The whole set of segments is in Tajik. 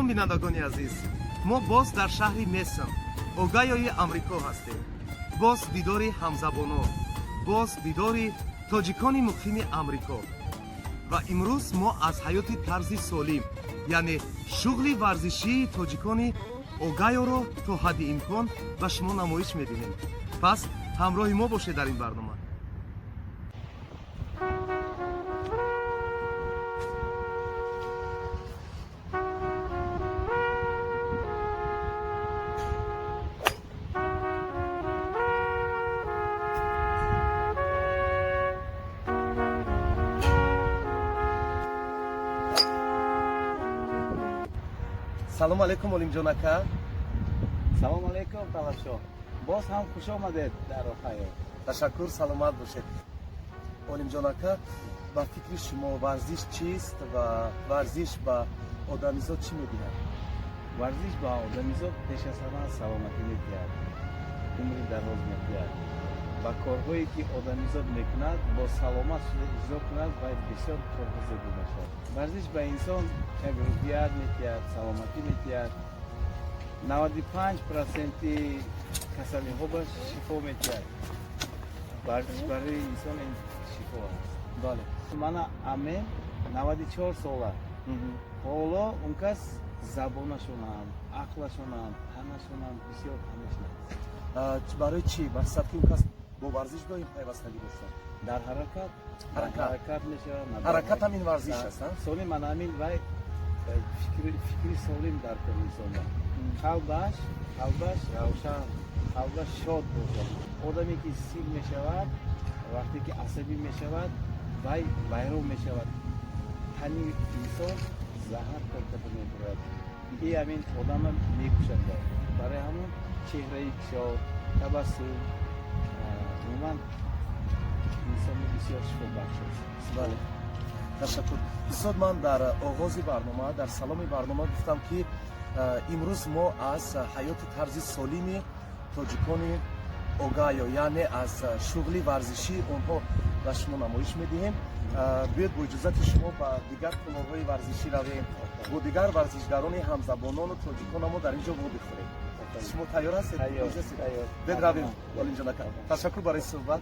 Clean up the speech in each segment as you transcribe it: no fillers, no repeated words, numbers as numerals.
Бинандагони азиз, мо боз дар шаҳри Месон, Огайои Амрико ҳастем. Боз дидори ҳамзабонон, боз дидори тоҷикони муқими Амрико. Ва имрӯз мо аз ҳаёти тарзи солим, яъне шуғли варзишии тоҷикони Огайоро то ҳадди имкон ба шумо намоиш медиҳем. Пас ҳамроҳи мо бошед дар ин барнома. Салому алайкум, Олимҷон ака. Салом алейкум, Талабшоҳ. Боз ҳам хуш омадед дар Оҳайо. Ташаккур, саломат бошед. Олимҷон ака, ба фикри шумо, варзиш чист ва варзиш ба одамизод чӣ медиҳад? Варзиш ба одамизод пеш аз ҳама саломатӣ медиҳад, умри дароз медиҳад. Ба корҳое ки одамизод мекунад, бо саломат шуда иҷро кунад, вай бисёр корҳо зебо мешавад. Варзиш ба инсон як рӯҳият медиҳад, саломатӣ медиҳад, 95 проценти касалиҳо ба шифо медиҳад. Варзиш барои инсон ин шифо аст. Мана амем 94 сола, ҳоло он кас забонашонам, ақлашонам, танашонам бисёр ҳамеш нест. Барои чӣ? Мақсад ки он кас бо варзиш доим пайвастагӣ доштанд. Дар ҳаракат. Ҳаракат. Ҳаракат мешавад. Ҳаракат ҳам ин варзиш аст, а? Соли мана ҳамин вай фикри солим дар кор инсонда, қалбаш равшан, қалбаш шод бошад. Одаме ки сил мешавад, вақте ки асабӣ мешавад, вай вайрон мешавад, тани инсон заҳр кор карда мебурад и ҳамин одама мекушад. Барои ҳамон чеҳраи кушод, табассум умуман инсонро бисёр шифобахш аст. Бале, ташаккур. Устод, ман дар оғози барнома, дар саломи барнома гуфтам, ки имрӯз мо аз ҳаёти тарзи солими тоҷикони Огайо, яъне аз шуғли варзишии онҳо ба шумо намоиш медиҳем. Биёед, бо иҷозати шумо, ба дигар толорҳои варзишӣ равем, бо дигар варзишгарони ҳамзабонону тоҷиконамо дар ин ҷо вобихӯрем. Шумо тайёр ҳастед? Тайёр. Тайёр. Бед равем, Олимҷон ака. Ташаккур барои суҳбат.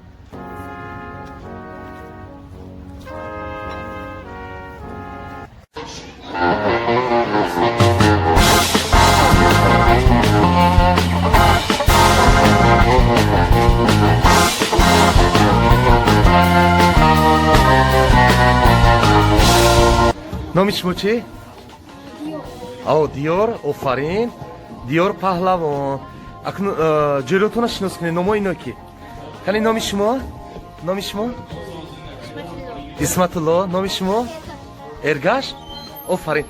Номи шумо чӣ? О, Диёр, офарин, Диёр паҳлавон. Акнун ҷӯротона шинос кунед. Номои ино ки? Кани, номи шумо? Номи шумо? Исматулло. Номи шумо? Эргаш. Офарин.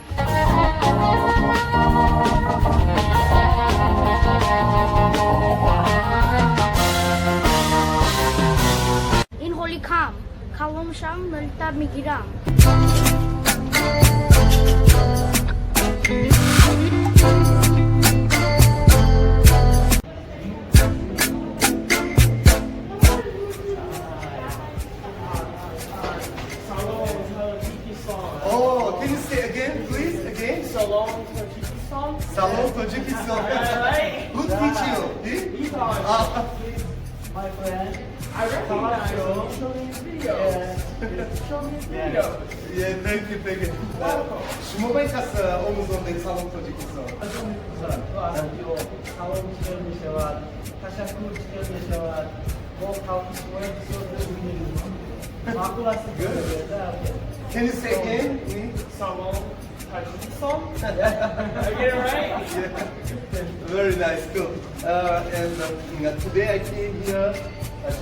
Ин ҳоли кам каломшам налта мегирам. Oh, can you say again, please? Again? Salom, Tajikistan. Salom, Tajikistan. Who teach you? He? He taught Ah. my friend. I recognize him. Show me his videos. Show me his videos. Yeah, thank you, thank you. Шумо ба ин кас омӯзондед салом, Тоҷикистон? Салом чӣ хел мешавад, ташаккур чӣ хел мешавад, бо халқи шумо бисёр маъқул аст. Can you say again? Салом, Tajikistan. I get it right? Yeah. Very nice, cool. And today I came here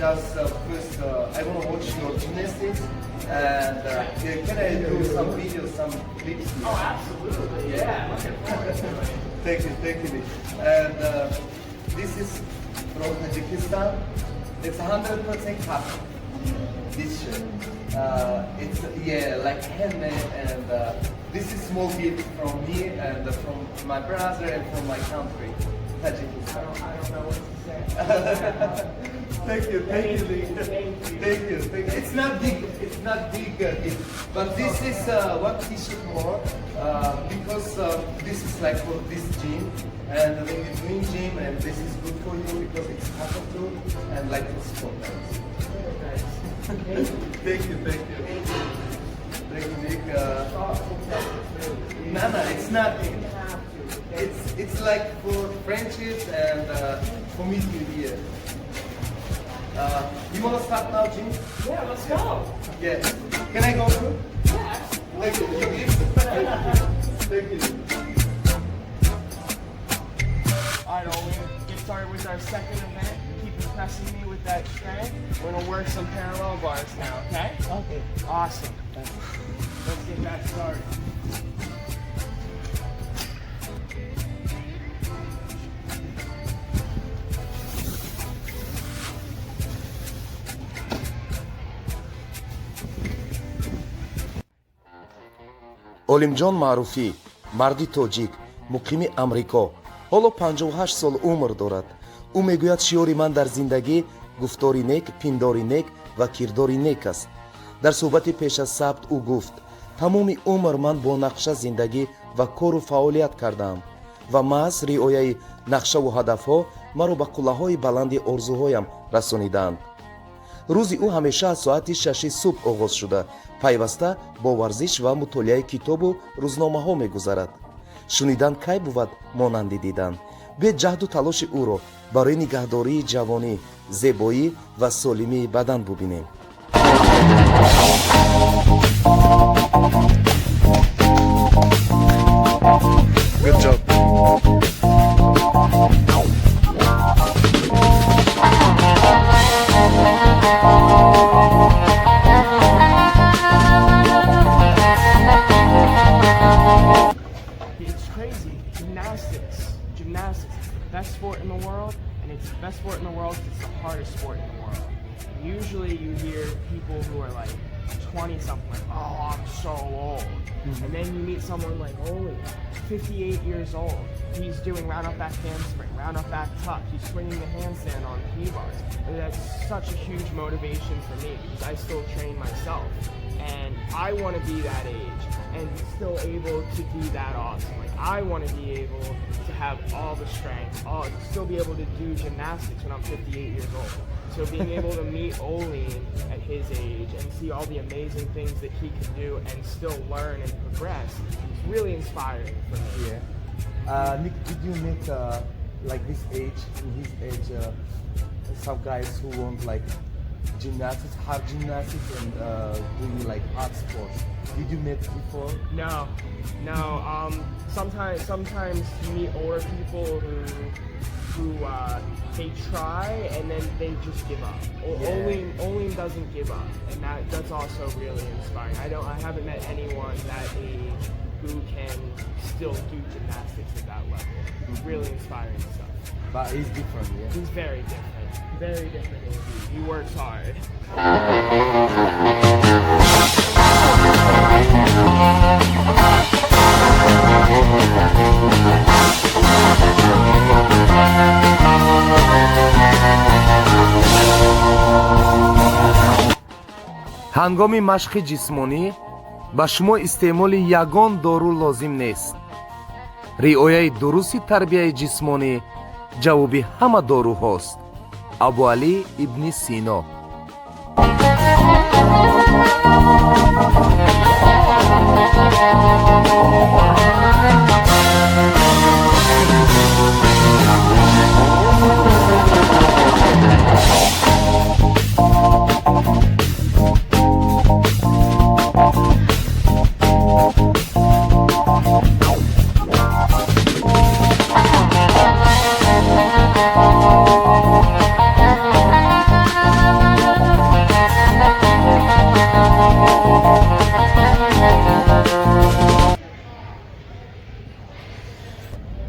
just first I want to watch your gymnastics and yeah, can I do some videos, some clips here? Oh, absolutely. Yeah. Looking forward to it. Thank you, thank you. And this is from Tajikistan. It's 100% cotton. This shirt. It's, yeah, like handmade, and this is small gift from me and from my brother and from my country, Tajikistan. I don't know what to say. Thank you, thank you, Lee. Thank you. Thank you, thank you. It's not big, it's not big gift, but this is one T-shirt more because This is like for this gym, and when you're doing gym, and this is good for you because it's happen to and like for sport. Nice. Thank you, thank you. Thank you, Nick. No, it's nothing. It's like for friendships and for meet you here. You wanna start now, gym? Yeah, let's go. Yeah. Can I go through? Yeah. Thank you. Thank you. All right, Owen, get started with our second event. Keep impressing me with that strength. We're gonna work some parallel bars now, okay? Okay. Awesome. Let's get that started. Олимҷон Маъруфӣ, марди тоҷик, муқими Амрико, ҳоло 58 сол умр дорад. Ӯ мегӯяд: шиёри ман дар зиндагӣ гуфтори нек, пиндори нек ва кирдори нек аст. Дар суҳбати пеш аз сабт ӯ гуфт: тамоми умр ман бо нақша зиндагӣ ва кору фаъолият кардаам ва маҳз риояи нақшаву ҳадафҳо маро ба қуллаҳои баланди орзуҳоям расонидаанд. Рӯзи ӯ ҳамеша аз соати 6-и субҳ оғоз шуда, пайваста бо варзиш ва мутолиаи китобу рӯзномаҳо мегузарад. Шунидан кай бувад монанди дидан. Биед, ҷаҳду талоши ӯро барои нигаҳдории ҷавонӣ, зебоӣ ва солимии бадан бубинем. Good job. It's crazy. Gymnastics. Gymnastics is the best sport in the world, and it's the best sport in the world 'cause it's the hardest sport in the world. Usually you hear people who are like 20 something, like, "Oh, I'm so old." And then you meet someone like Oli, 58 years old. He's doing round up back handspring, round up back tuck. He's swinging the handstand on P bars. And that's such a huge motivation for me because I still train myself. And I want to be that age and still able to be that awesome. Like, I want to be able to have all the strength, all still be able to do gymnastics when I'm 58 years old. So being able to meet Olim at his age and see all the amazing things that he can do and still learn and progress is really inspiring for me. Yeah. Nick, did you meet like this age, in his age, some guys who want like gymnastics, hard gymnastics, and doing like hard sports? Did you meet before? No. Sometimes you meet older people who they try and then they just give up. Olim doesn't give up, and that's also really inspiring. I don't, I haven't met anyone that age who can still do gymnastics at that level. Really inspiring stuff. But he's different, yeah. He's very different. Very different indeed. He works hard. Ҳангоми машқи ҷисмонӣ ба шумо истеъмоли ягон дору лозим нест. Риояи дурусти тарбияи ҷисмонӣ ҷавоби ҳама доруҳост. Абуалӣ ибни Сино.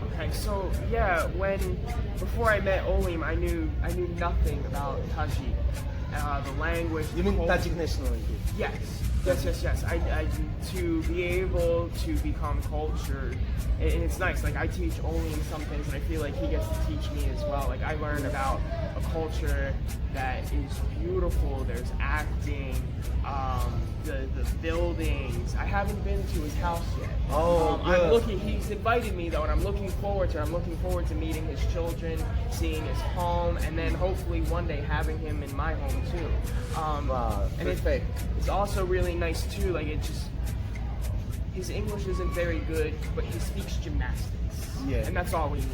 Okay, so yeah, when before I met Olim, I knew nothing about Tajik, the language. You mean the culture. Tajik nationality? Yes. I to be able to become cultured, and it's nice. Like, I teach Olim some things, and I feel like he gets to teach me as well. Like, I learned about a culture that is beautiful. There's acting. The buildings. I haven't been to his house yet. Oh, I'm good. looking. He's invited me though, and I'm looking forward to it. I'm looking forward to meeting his children, seeing his home, and then hopefully one day having him in my home too. Wow, And perfect. it's also really nice too. Like it just, his English isn't very good, but he speaks gymnastics. Yeah. And that's all we need.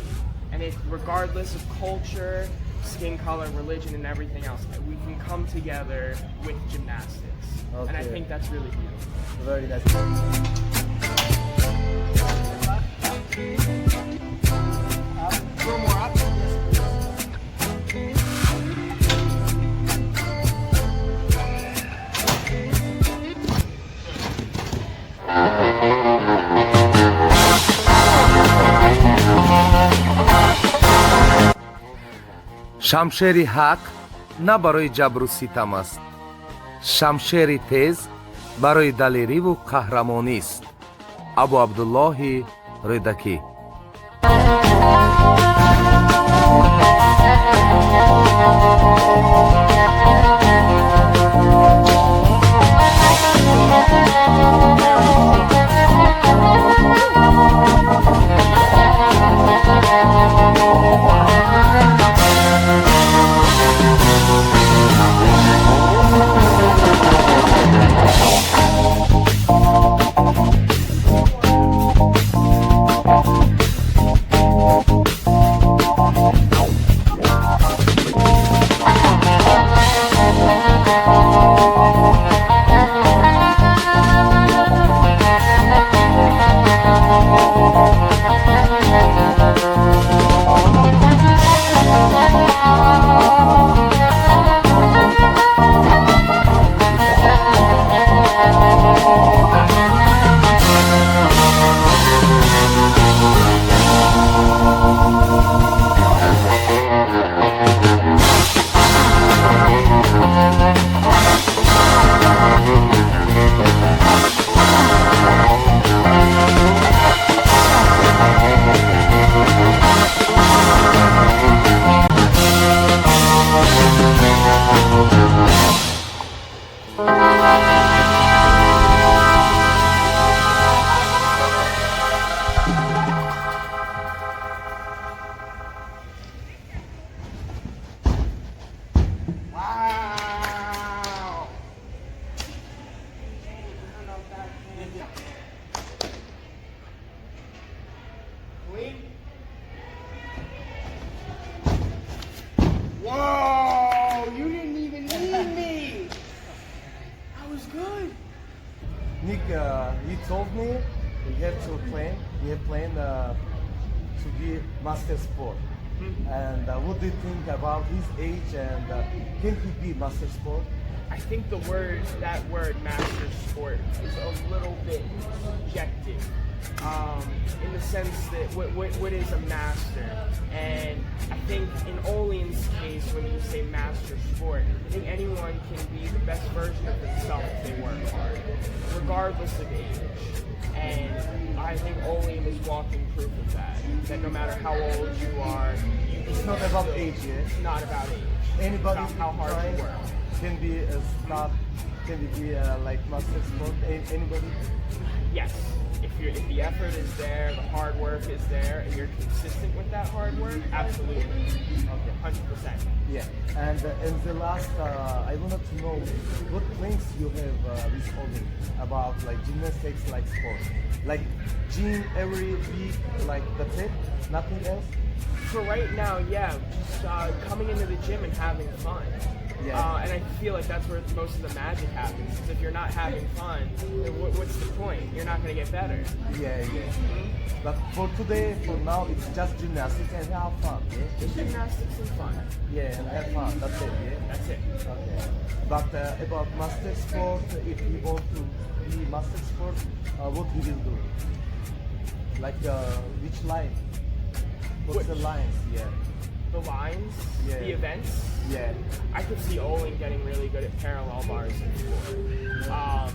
And it, regardless of culture, skin color, religion, and everything else, we can come together with gymnastics. And I Okay. think that's really beautiful. Very nice. One more up. Шамшери ҳақ на барои ҷабру ситам аст, шамшери тез барои далериву қаҳрамонист. Абу Абдуллоҳи Рӯдакӣ. Wow. Clean. Whoa! You didn't even need me. That was good. Nick, he told me we have to plan. We have planned to be master sport. And what do you think about his age and can he be master sport? I think that word master sport is a little bit subjective, in the sense that what is a master? And I think in Olian's case, when you say master sport, I think anyone can be the best version of themselves if they work hard, regardless of age. And I think Olian is walking proof of that, that no matter how old you are, you can It's not about still- age, yeah? It's not about age. Anybody It's about how hard trying you work. Can be a star, can be like master sport, anybody? Yes. If the effort is there, the hard work is there, and you're consistent with that hard work, absolutely. Okay. 100%. Yeah. And the last, I wanted to know what plans you have with Olin about like gymnastics, like sport, like gym every week, like that's it, nothing else. For right now, yeah, just coming into the gym and having fun. Yeah. And I feel like that's where most of the magic happens. Because if you're not having fun, then what's the point? You're not going to get better. Yeah. But for today, for now, it's just gymnastics and have fun. Yeah? Just gymnastics and fun. Yeah, and have fun. That's it. Yeah. That's it. Okay. But about master sport, if he want to be master sport, what he will do? Like which line? What's the Which? lines? Yeah. The lines, Yeah. the events. Yeah. I could see Olin getting really good at parallel bars and floor.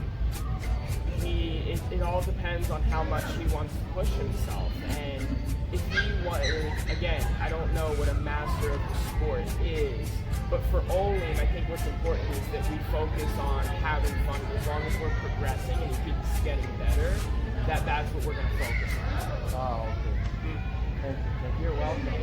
It all depends on how much he wants to push himself, and if he again, I don't know what a master of the sport is, But for Olim, I think what's important is that we focus on having fun. As long as we're progressing and he keeps getting better, that's what we're going to focus on. Ah, okay. Thank you. Thank you. You're welcome.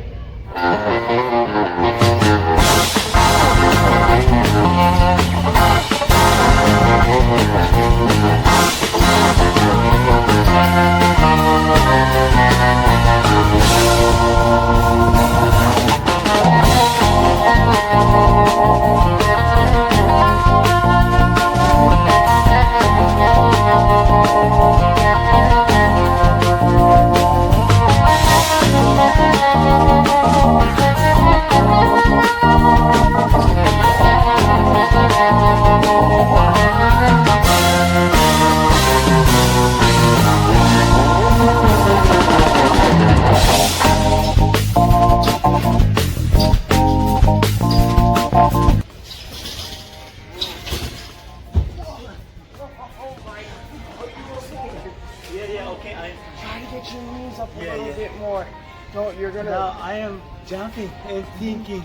Yeah, okay. I Try to get your knees up a little bit more. Don't, you're gonna. Now I am jumping and thinking.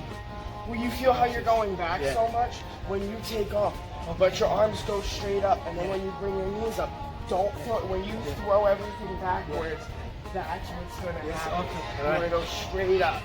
Well, you feel how you're going back so much when you take off, but your arms go straight up, and then when you bring your knees up, don't throw. When you throw everything backwards, that's what's gonna happen. Okay. You wanna go straight up.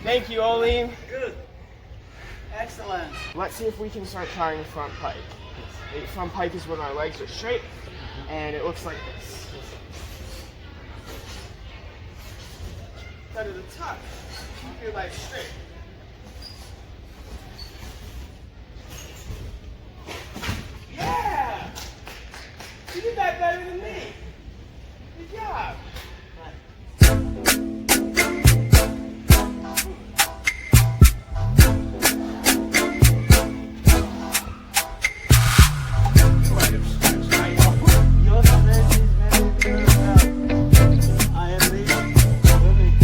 Thank you, Olim. Good. Excellent. Let's see if we can start trying front pike. Front pike is when our legs are straight, and it looks like this. Instead of the tuck, keep your legs straight. Yeah! You did that better than me. Good job. Your strength is very beautiful. I am really, really.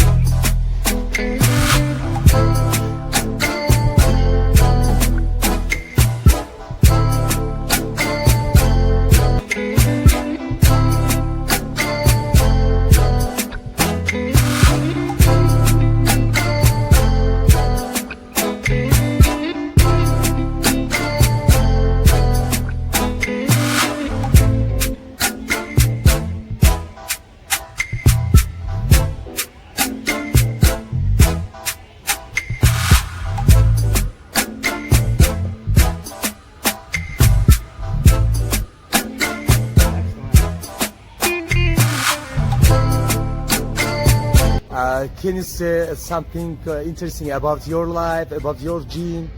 Can you say something interesting about your life, about your gym?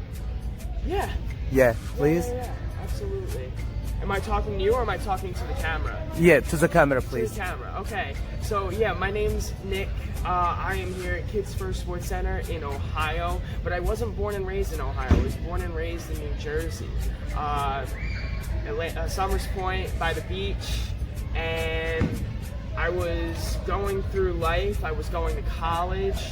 Yeah. Yeah, please. Yeah, absolutely. Am I talking to you or am I talking to the camera? Yeah, to the camera, To please. the camera. Okay. So yeah, my name's Nick. I am here at Kids First Sports Center in Ohio, but I wasn't born and raised in Ohio. I was born and raised in New Jersey, Somers Point by the beach, and I was going through life. I was going to college,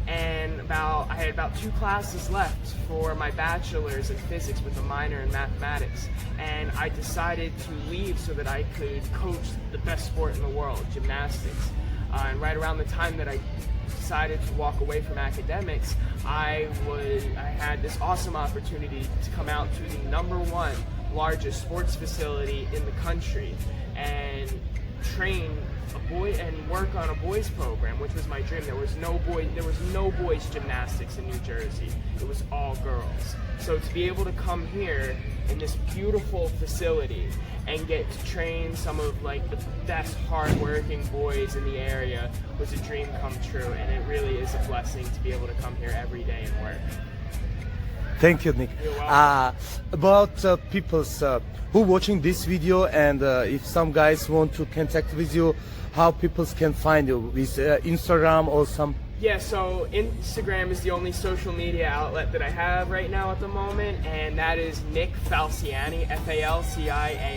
and I had about 2 classes left for my bachelor's in physics with a minor in mathematics, and I decided to leave so that I could coach the best sport in the world, gymnastics. And right around the time that I decided to walk away from academics, I had this awesome opportunity to come out to the #1 largest sports facility in the country and train a boy and work on a boys program, which was my dream. There was no boys gymnastics in New Jersey. It was all girls. So to be able to come here in this beautiful facility and get to train some of the best hardworking boys in the area was a dream come true, and it really is a blessing to be able to come here every day and work. Thank you, Nick. You're welcome. About people's who watching this video, and if some guys want to contact with you, how people can find you with Instagram or some? Yeah, so Instagram is the only social media outlet that I have right now at the moment, and that is Nick Falciani, Falciani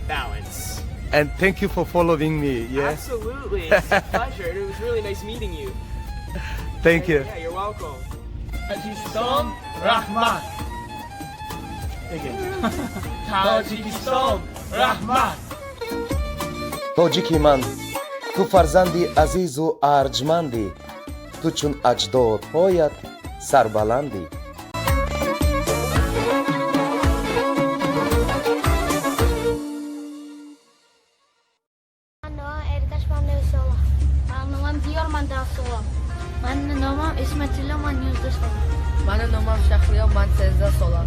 _balance. And thank you for following me. Yeah. Absolutely. It's a pleasure. It was really nice meeting you. Thank you. Yeah, you're welcome. Тоҷикистон раҳмат. Тоҷикистон раҳмат. Тоҷики ман, ту фарзанди азизу арҷмандӣ, ту чун аҷдодҳоят сарбаландӣ. Ман номам Эргаш, ман 9 сола. Ман номам Диёр, ман 10 сола. Ман номам Исматилло, ман 11 сола. Мани номам Шахриёр, ман 13 сола.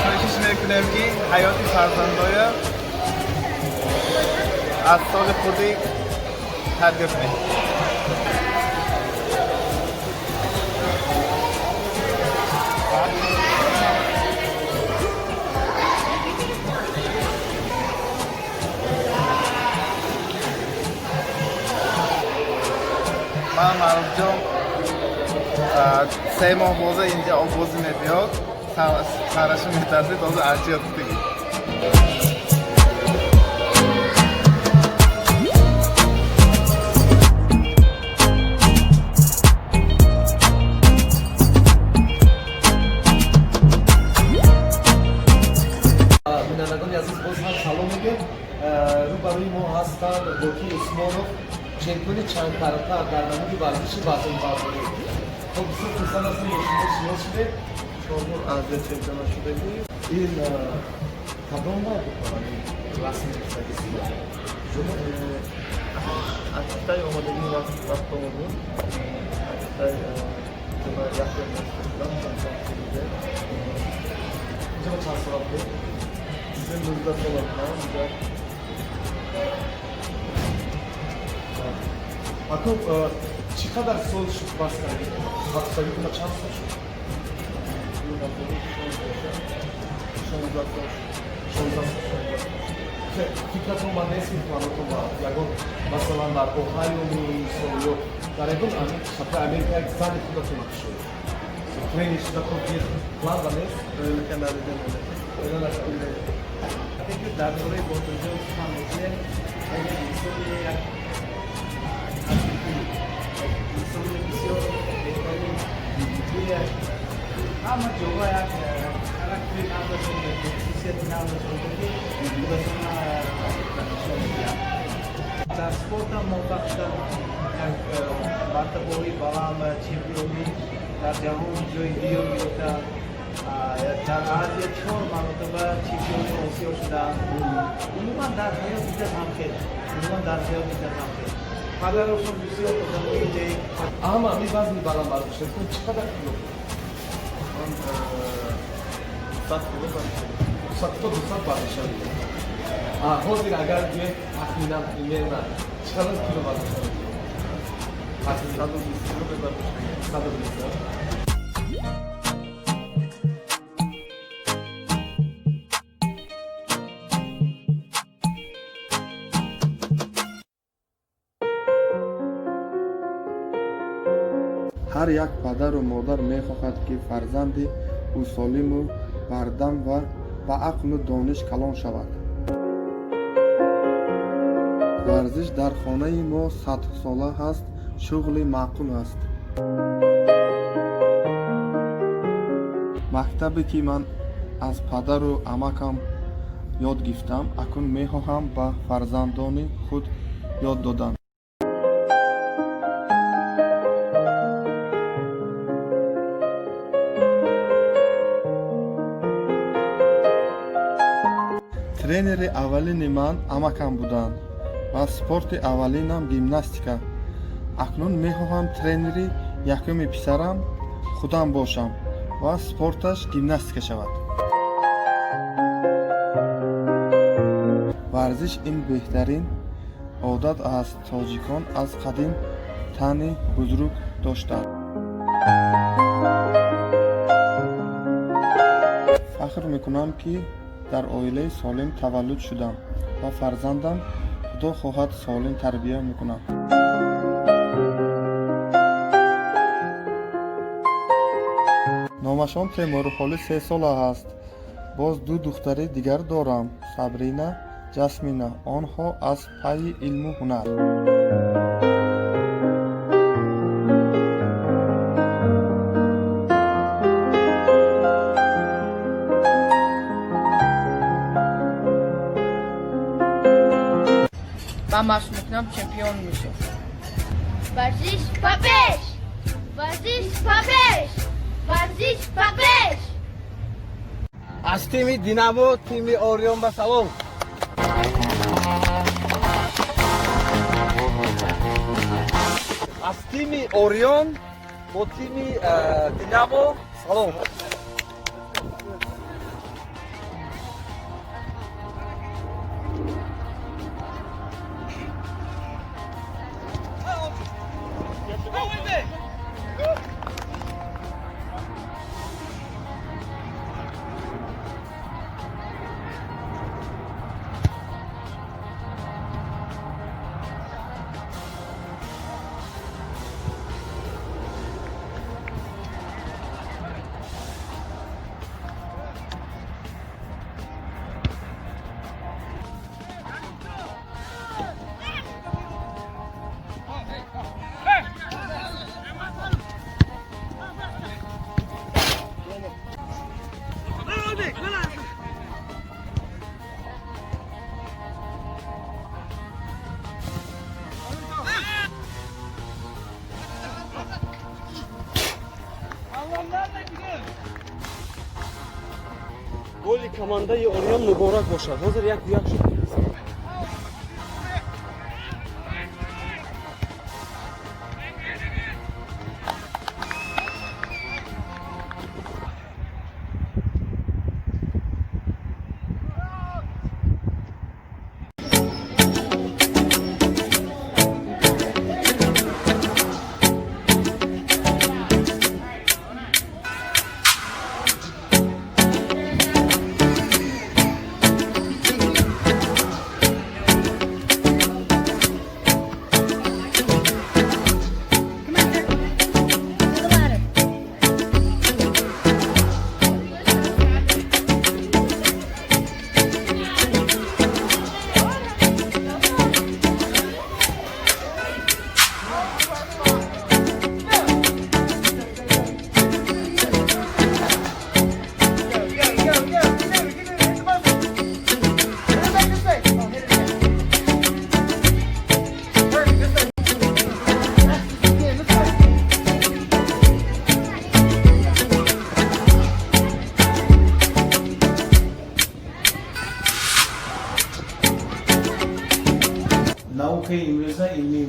Хоҳиш мекунем, ки ҳаёти фарзандоя аз соли хурдӣ тарбия кунем. Ман Маъруфҷон 3 моҳ боза инҷа оббозӣ мебиёд, сарашу метарсид, ҳозир арчиёд кутагӣ. Бинандагони азиз, боз ҳам салом мегӯем. Рӯбарӯи мо ҳастанд Боки Усмонов, чемпиони чандкарата дар намуди варзиши вазнбардорӣ. Хоб, бисёр хурсанд ҳастем, бо шумо шинос шудем. Чорбор Азия чемпиона шудагӣ. Ин кадом расм гирифтагист? Аз Хитай омадагӣ, вақт омадем. Аз Хитай як шудам. Инҷо чанд сола будед? Инҷа 19 сола будам инҷа. Акун чӣ қадар сол шуд бас кардед? Ҳафтагитона чанд сол шуд? 16 сол шуд. 16 сол. Фикратон ба нест, планотон ба ягон, масалан, дар Оҳайо мисол ё дар ягон хатои Америка як зали худатон кушоед, тренер шуда кор кунед, план ба нест? Дар бораи Ботирҷон сухан мекунем, як инсони, як ҳақиқӣ, як инсони бисёр беҳтарин, ҳама ҷоға як характер. Фикри нағзашон, хусусияти нағзашон, ки худашона нишон медиҳанд. Дар спортам муваффақ шудам, як мартабаҳои баланд, чемпионӣ дар ҷаҳон ҷои дуюм гирифтам, дар Азия чор маротиба чемпиони Осиё шудам. Умуман дар ҳаёт дида ҳамхел, умуман дар ҳаёт дида ҳамхел. Падарошон бисёр одамои ҷаи. Ама ами вазни баланд бардошта, чӣ қадар кило? Ман 100 кило бардоштам. 200 то 200 бардошта. Ҳозир агар гӯем, тахминан, примерно чӣ қадар кило бардошта? 120 кило бардоштам. 120. Ҳар як падару модар мехоҳад, ки фарзанди ӯ солиму бардам ва ба ақлу дониш калон шавад. Варзиш дар хонаи мо садсола ҳаст, шуғли маъқул аст. Мактабе, ки ман аз падару амакам ёд гирифтам, акнун мехоҳам ба фарзандони худ ёд додам. Тренери аввалини ман амакам буданд ва спорти аввалинам гимнастика. Акнун мехоҳам тренери якуми писарам худам бошам ва спорташ гимнастика шавад. Варзиш ин беҳтарин одат аст. Тоҷикон аз қадим тани бузург доштанд. Фахр мекунам, ки дар оилаи солим таваллуд шудам ва фарзандам, Худо хоҳад, солим тарбия мекунам. Номашон Темур, ҳоли 3 сола аст. Боз ду духтари дигар дорам: Сабрина, Ҷасмина. Онҳо аз пайи илму ҳунар. Ман машқ мекунам, чемпион мешавам. Варзиш ба пеш! Варзиш ба пеш! Варзиш ба пеш! Аз тими Динамо тими Орион ба салом. Аз тими Орион бо тими Динамо салом. Голи командаи Орион муборак бошад. Ҳозир 1-1 шуд.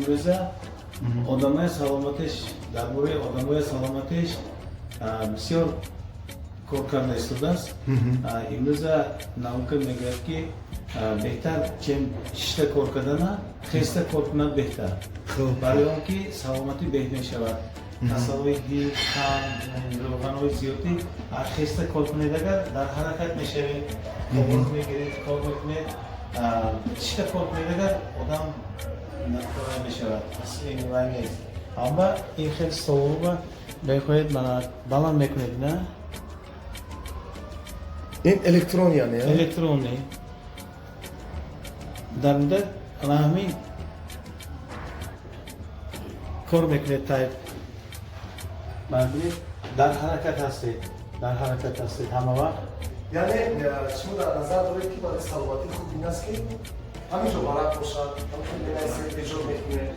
Имрӯза одамои саломатиш, дар бораи одамои саломатиш бисёр кор карда истодааст. Имрӯза наука мегӯяд, ки беҳтар, чем шишта кор кардана, хеста кор кунад беҳтар, барои он ки саломатӣ беҳ мешавад. Касалҳои дил, қанд, равғанҳои зиёдӣ. Хеста кор кунед, агар дар ҳаракат мешавед, қоғоз мегиред, кор мекунед. Шишта кор кунед, агар одам накора мешавад. Асли ин вай нест. Амма ин хел столба мехоҳед, мана, баланд мекунед, на? Ин электрон яъне? Электронӣ. Дар муддат ана ҳамин кор мекунед, тайп бибинед, дар ҳаракат ҳастед, дар ҳаракат ҳастед ҳама вақт. Яъне шумо дар назар доред, ки барои саломатии худ ин аст, ки ҳамин ҷо варақ бошад, ҳамин менависед, эҷод мекунед,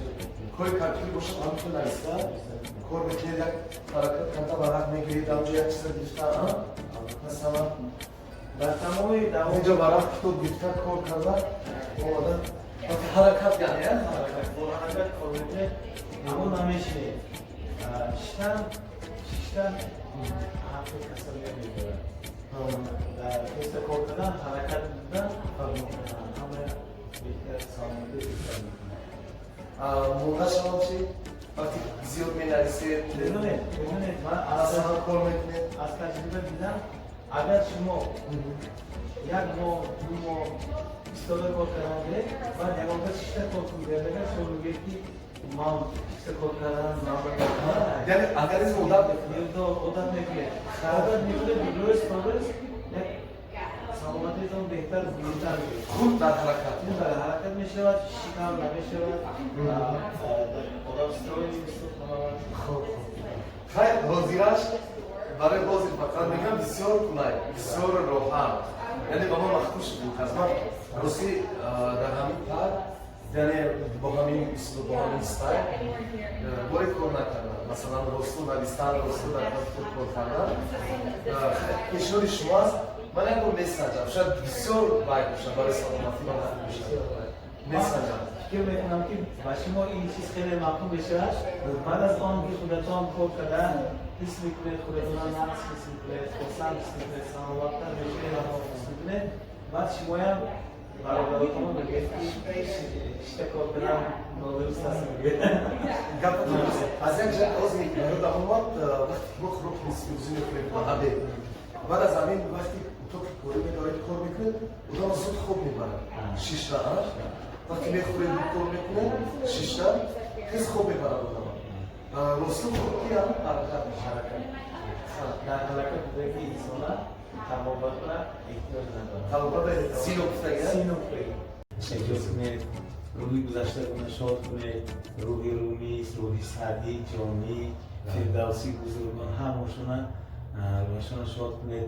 кори компютер бошад, ҳамин хел нависта кор мекунед, як ҳаракат карда варақ мегиред, ҳамҷо як чиза гирифта, масалан. Дар тамоми инҷо варақ, китоб гирифта, кор карда омада, ҳаракат яъне. Ҳаракат, бо ҳаракат кор мекунед, аммо намешинед. Шиштан, шиштан ҳаққи касалия мебарад. Дар хеста кор кардан, ҳаракат будан ҳама беҳтар, саломатӣ беҳтар мекунад. Монда шавам чи, вақте зиёд менависед? Медонед, ман масалан кор мекунед. Аз таҷриба дидам, агар шумо як моҳ, 2 моҳ истода кор кардан гиред, баъд ягон кас шишта кор кунед, агар шумо мегӯед, ки ман шишта кор кардан. Яъне организм одат мекунад. Одат мекунед, одат мекунед, рӯз то рӯз як саломатиатон беҳтар, зудтар. Худ дар ҳаракат. Худ дар ҳаракат мешавад, шикам намешавад, одам стройный мисол ҳама. Хуб, хайр, ҳозираш барои ҳозир фақат мегӯям, бисёр қулай, бисёр роҳат, яъне ба ман маъқул шуд ин кас. Ман ростӣ дар ҳамин пар, яъне бо ҳамин услуб, бо ҳамин стайл боре кор накардам, масалан росту навистан, росту дар компютер кор кардан. Пешниҳоди шумо аст, ман як бор месанҷам, шояд бисёр бай бошад, барои саломатӣ ман хуб бошад, месанҷам. Фикр мекунам, ки ба шумо ин чиз хеле маъқул мешавад. Баъд аз он ки худатон кор карда ҳис мекунед, худатона нағз ҳис мекунед, хурсанд ҳис мекунед, саломаттар мешавед, ҳис мекунед, баъд шумоям бародаротон мегӯед, ки шишта кор кардан нодуруст аст, мегӯед. Гапатон аз як ҷиҳат оз ёдам омад, вақте ки мо хӯроки нисфирӯзӣ мехӯрем ба обед, баъд аз ҳамин вақти утоқи корӣ медоред, кор мекунед, одам зуд хоб мебарад. Шишта вақте мехӯред, кор мекунед, шишта тез хоб мебарад одама. Росту ки ҳам ҳаракат. Ҳаракат, дар ҳаракат будаги инсона табобатра эҳтиёҷ надорад. Табобат сино гуфтага. Сино гуфтага. Эҷод кунед, рӯҳи гузаштагона шод кунед, рӯҳи Румӣ, рӯҳи Саъдӣ, Ҷомӣ, Фирдавсӣ, бузургон ҳамашона рӯҳашона шод кунед.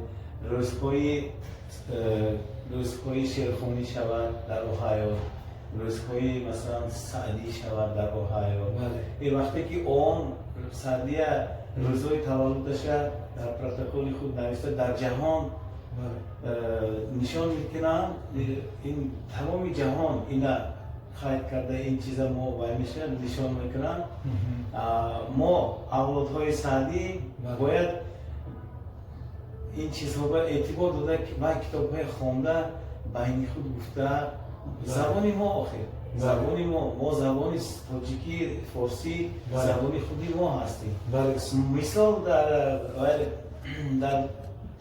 Рӯзҳои шеърхонӣ шавад дар Оҳайо, рӯзҳои, масалан, Саъдӣ шавад дар Оҳайо. Вақте ки он Саъдия рӯзҳои таваллудаша дар протоколи худ нависта, дар ҷаҳон нишон мекунам, ин тамоми ҷаҳон ина қайд карда, ин чиза мо вай мешавад, нишон мекунам. Мо авлодҳои Саъдӣ бояд ин чизҳо эътибор дода ва китобҳои хонда, байни худ гуфта, забони мо, охир забони мо забони тоҷикӣ, форсӣ, забони худи мо ҳастем. Мисол, дар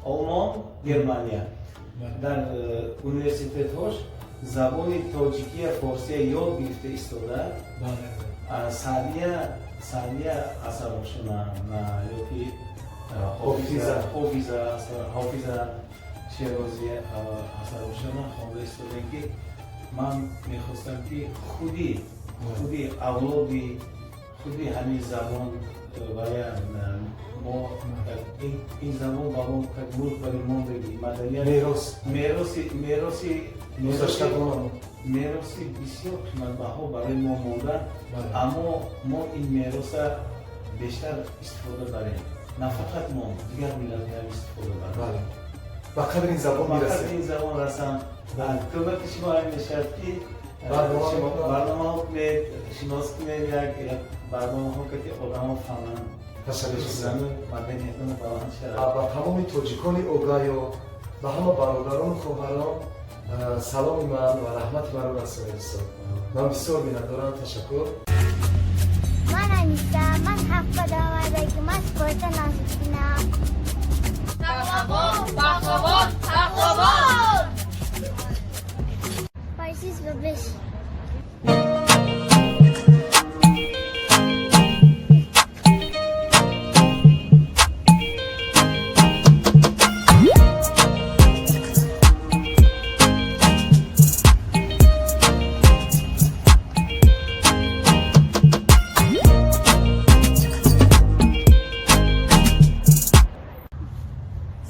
Олмон, Германия, дар университетҳош забони тоҷикия, форсия ёд гирифта истода, Саъдия асарошона ёки Ҳофиза Шерозӣ асарошона хонда истодаем, ки ман мехостам, ки худи авлоди худи ҳамин забон вая мо, ин забон ба мо как мулк бари мондагӣ, маданият, мероси бисёр қиматбаҳо барои мо монда, аммо мо ин мероса бештар истифода барем, на фақат мо, дигар миллатҳоям истифода барем. Ба қадри ин забон мирасем, ин забон расанд. Кӯмаки шумо ҳам мешавад, ки Барномаҳо кунед, шинос кунед, як барномаҳо, ки одамо фаҳманд. Ташаккур. Маданиятон баланд шавад. Ба тамоми тоҷикони Огайо, ба ҳама бародарону хоҳарон саломи ман ва раҳмати маро расонед, устод. Ман бисёр миннатдорам, ташаккур. Ман Аниса, ман ҳафт омадагӣ, ман спорта нозбинам. Пахлавон, пахлавон, пахлавон! Варзиш ба беш.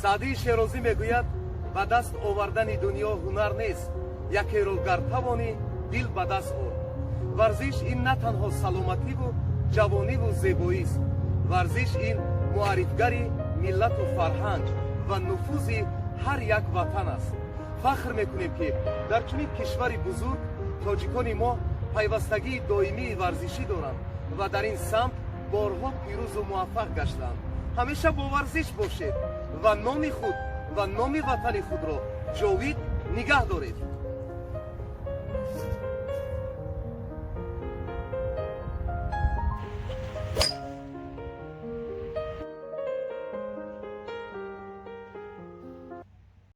Саъдии Шерозӣ мегӯяд: ба даст овардани дунё ҳунар нест, якеро гар тавонӣ, дил ба даст ор. Варзиш ин на танҳо саломативу ҷавониву зебоист. Варзиш ин муаррифгари миллату фарҳанг ва нуфузи ҳар як ватан аст. Фахр мекунем, ки дар чунин кишвари бузург тоҷикони мо пайвастагии доимии варзишӣ доранд ва дар ин самт борҳо пирӯзу муваффақ гаштанд. Ҳамеша бо варзиш бошед ва номи худ ва номи ватани худро ҷовид нигаҳ доред.